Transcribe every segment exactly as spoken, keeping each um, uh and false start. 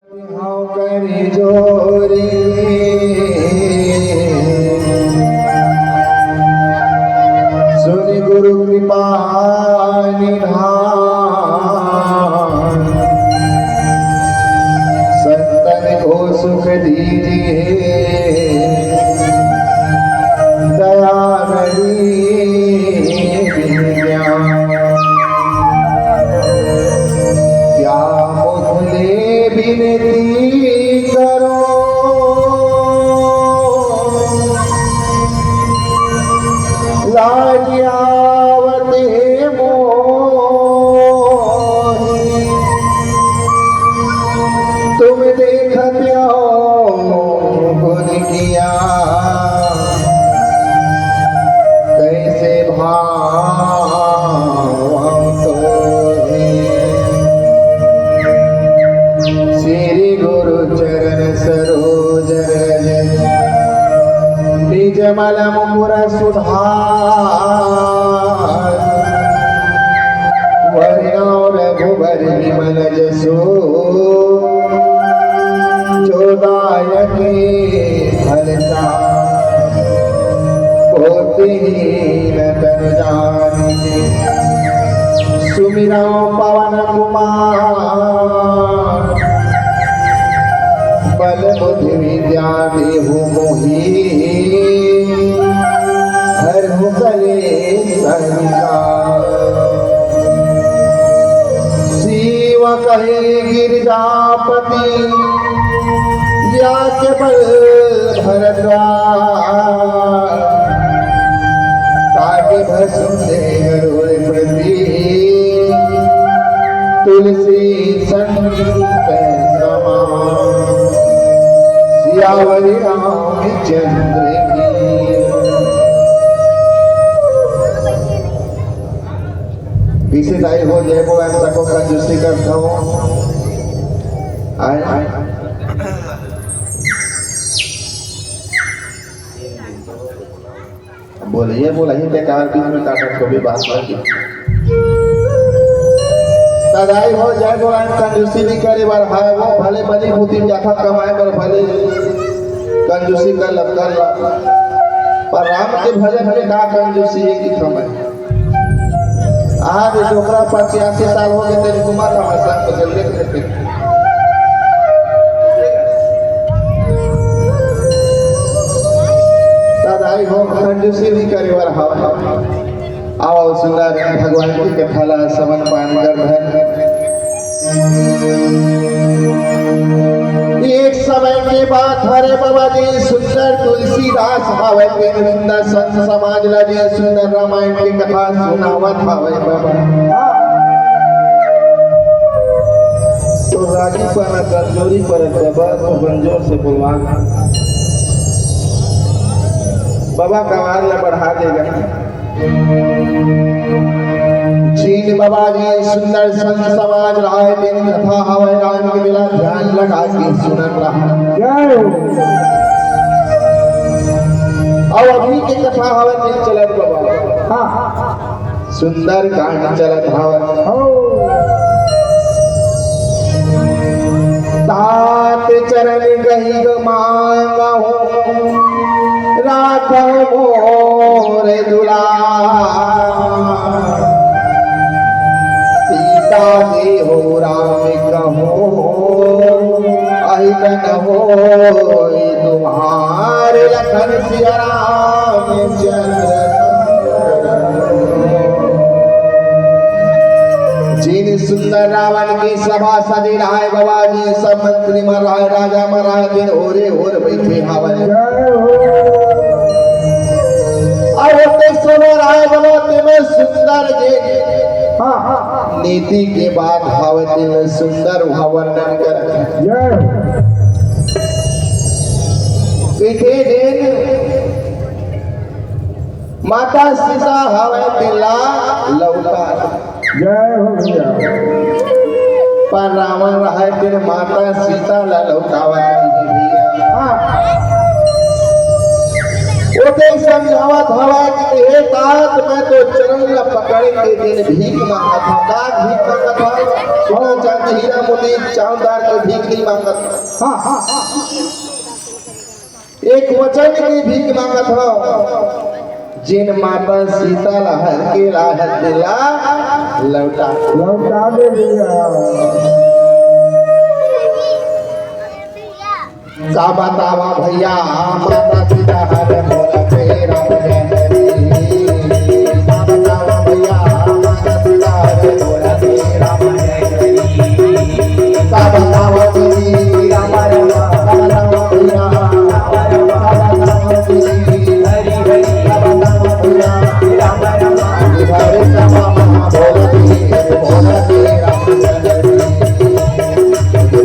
हव कर जोरी, सुनि गुरु कृपा निधान, संतन को सुख दीजिए, दया करी ज्ञान। क्या मुझे विनती करो, लाज आवत हे मोही। तुम देखत हो गुण किया, कैसे भाव हम तो ही। श्री गुरु चरण सरोज रज, निज मल मुकुर सुधार। वरि नाम रघुबर विमल जसु, जो दायक फल सार। होत ही न तन जानिके, सुमिरौं पवन कुमार। बल बुद्धि विद्या देहु मोहि, हरहु कलेस हरि का। शिव कहे गिरिजापति, या केवल भरद्वाज। ताके भसुर देह गरुड़ पति, तुलसी संग समान। सियावर रामचंद्र की। पीछे दाई हो जय बोला, सबको कंजूसी करता हूँ। आए, आए। बोलिए, बोलही बेकार बीच में काटत को भी बात लगी। त दाई हो जय बोला, कंजूसी नहीं करे बर हाय, वो भले बनी बुद्धि जाथा कमाए बर भले कंजूसी कर ल, कर ल, पर राम के भजन में का कंजूसी है कि समय। आज डोकरा पचासी साल हो गए, तेरे को माता भाषा को जल्दी करके। त दाई हो, कंजूसी नहीं करे वाला हवा। आओ सुंदर भगवान की कथा ला श्रवण पान कर धन। एक समय के बात हरे बाबा जी, सुंदर तुलसीदास हावय, तेन सुंदर संत समाज ला जी सुंदर रामायण के कथा सुनावत हावय बाबा। तो रागी पना कर जोरी पर बाबा, तो बंजोर से बोलवा। बाबा का आवाज ला बढ़ा देगा। चीन बाबा जी सुंदर संत समाज राय दिन कथा हवय, राम के बेला ध्यान लगा के सुनत रहा। जय हो। अउ अभी के कथा हवय दिन चलत बाबा। हाँ। सुंदर कांड चलत हवय। हो। तात चरण गही मांगहु राखो मोर दुलार। सीता देहु राम कहो अहितन होई तुम्हार। लखन सिया राम चंद्र जिन सुंदर रावण की सभा सजे राय बाबा जी, सब मंत्री मन राय, राजा मन राय, दिन होरे होर बैठे हवय। जय हो। अउ ओते सोना राय बाबा, तेमे सुंदर जी। हाँ, हाँ, हाँ। नीति के बात हवय, तेमे सुंदर वर्णन करत। जय हो। इथे दिन माता सीता हवय तेला लौटा। जय हो भैया। पर रावण रहय तेन माता सीता ला लौटावत नहीं हे भैया। हाँ। ओते समझावत हवय कि हे तात, मैं तो चरण ल पकड़ के दिन भीख मांगत हंव। का भीख मांगत हंव? सोना चांदी हीरा मोती चांददार के भीख नहीं मांगत। हाँ, हाँ, हाँ। एक वचन के भीख मांगत हंव, जेन माता सीता ला हर के लाहत तेला लौटा। लौटा दे भैया। का बतावा भैया, माता सीता हर मोला के राम जय हरी। का बतावा भैया, माता सीता हर मोला के राम जय हरी। का बतावा दीदी, राम राम, का बतावा भैया, राम राम, का बतावा दीदी, हरी हरी, का बतावा भैया, राम राम, हरे राम, बोल दीदी, बोल दीदी, राम जय हरी।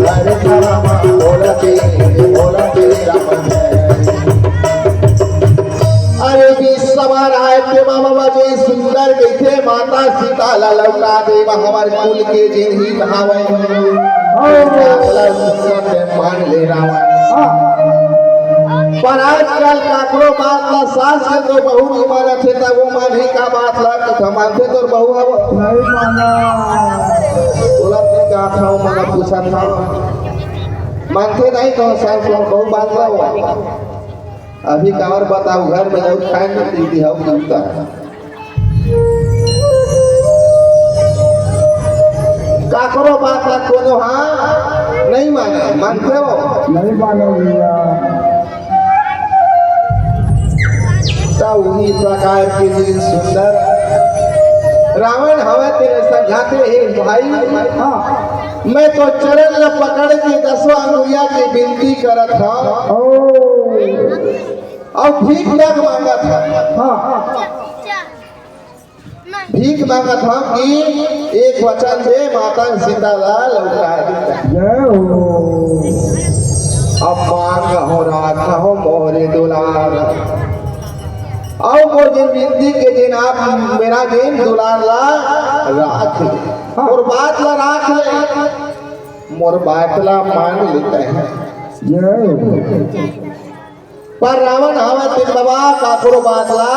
हरे राम, बोल के, बोल के राम जय। अरे बीच सभा राहय ते मामा बाबू सुंदर कहिथे, माता सीता ला लौटा देव, हमर कुल के जेन हित हावय। सुंदर के मान ले रावण। हाँ। पर आजकल काकरो बात ला सास के तो बहू नहीं मानत हे, तब वो मानही का बात ला, तो मानथे तोर बहू हव। नहीं माना। बोलत नहीं का था, वो मना पूछत था। मानथे नहीं तो सास को बहू बात ला वो। अभी कावर बताओ, घर में जाओ, खाए नहीं पीती हो, जमता है। काकरो बात ला कोनो हाँ नहीं माने, मानथे हो? नहीं माने भैया। त उही प्रकार के दिन सुंदर रावण हवय तेन समझाथे, हे भाई, हाँ। मैं तो चरण ल पकड़ के दसवां अंगुरिया के विनती करत हंव। ओ। अउ भीख तक मांगत हंव। हाँ। भीख मांगत हंव कि एक वचन दे, माता सीता ला लौटा दे। जय हो। अब मांगहूं राखहूं मोरे दुलार। अउ मोर जेन विनती के जेन आप मेरा जेन दुलार ला राख ले। मोर बात ला राख ले। मोर बात ला मान लेते हैं। जय हो। पर रावण हवय तेन बाबा काकरो बात ला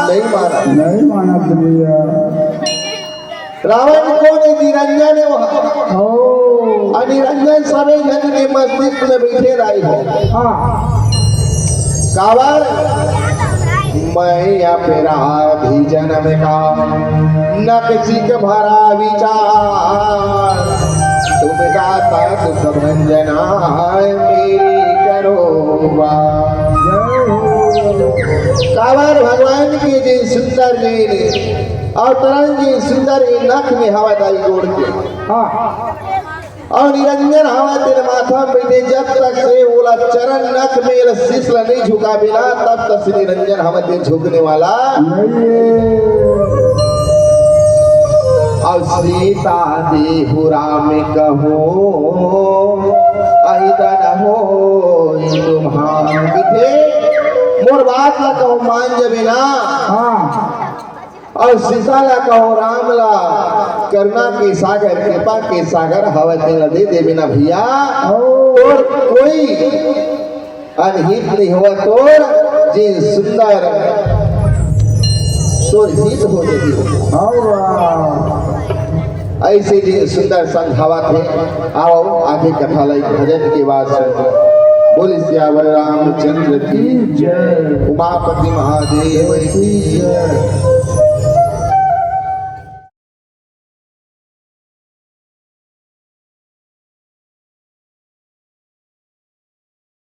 नहीं मानत। नहीं मानत भैया। रावण कोन हे? निरंजन हे वहाँ। ओ। अउ निरंजन सबे झन के मस्तिष्क में बैठे रही हो। हाँ। काबर? मैं अपराधी जनम का, नकचिक भरा विचार, तुम दाता सुख भंजना, मेरी करो उबार। काबर भगवान के जे सुंदर नैन अउ तरंग जे सुंदर ए नख में हवय दाई गोड़ के। हाँ। अउ निरंजन हवय तेन माथा में बइठे, जब तक से ओला चरण नख में ल शीश ल नहीं झुकाबे ना, तब तक से निरंजन हवय तेन झुकने वाला नहीं हे। अउ सीता देहु राम कहो, अहितन होई तुम्हार। कहिथे, मोर बात ला कहूँ मान जबे ना। हाँ। अउ सीता ला कहो राम ला, करुणा के सागर, कृपा के सागर हवय तेन ला दे देबे ना भैया। ओ। तोर कोई अनहित नहीं होवय, तोर जेन सुंदर तोर हित हो जाही। हाँ वाह। अइसे जेन सुंदर संग हवत हे। आओ आगे कथा ला एक भजन के बाद सुनो। बोले सियावर रामचंद्र की जय। उमापति महादेव की जय।